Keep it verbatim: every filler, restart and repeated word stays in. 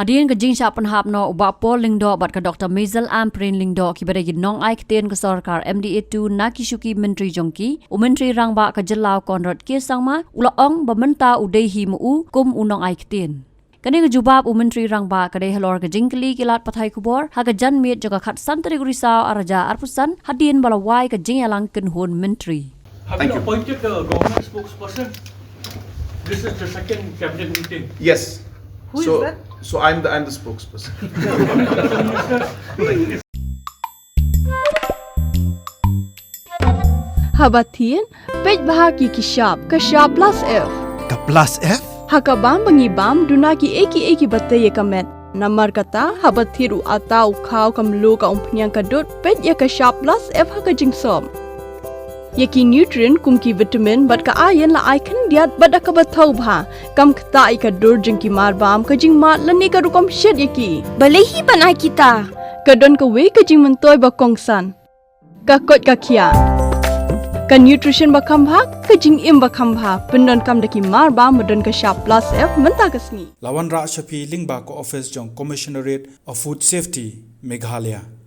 Hadien ka jingshah pynhap noh u Bah Paul Lyngdoh bad ka Doktor Maisel Ampareen Lyngdoh kiba dei ki nongai ktien ka sorkar M D A two na ki shuki myntri jong ki, u Myntri Rangbah ka jylla u Conrad K Sangma u la ong ba mynta u dei hi ma u kum u nongai ktien. Kane ka jubab u Myntri Rangbah ka dei halor ka jingkylli ki lad pathai khubor ha ka janmiet jong ka khatsan tarik u Risaw arhajar arphew san hadien ba la wai ka jingïalang kynhun myntri. Have Thank you you. Appointed the government spokesperson? This is the second cabinet meeting. Yes. Who is So, that? So I'm the I'm the spokesperson. Haba thied, peit bha ki ki shap, ka shap plus F. Ka plus F? Ha ka bam ba ngi bam, duna ki ei ki ei kiba tei ïa ka met. Namar kata, haba thied u atta u khaw ka mluh ka umphniang ka dud, peit ïa ka shap plus F ha ka jingsop. Ïa ki nutrient kum ki vitamin bad ka iron la ai khyndiat bad da kaba thaw bha. Kam ktah ïa ka dur jong ki marbam, ka jingmad lane ka rukom shet ïa ki. Balei hi ban ai kita? Ka don kawei ka jingmyntoi ba kongsan. Ka koit ka khiah. Ka nutrition ba kham bha, ka jingim ba kham bha. Pyndonkam da ki marbam ba don ka shap plus F mynta ka sngi. La wanrah sha phi lyngba ka office jong Commissionerate of Food Safety, Meghalaya.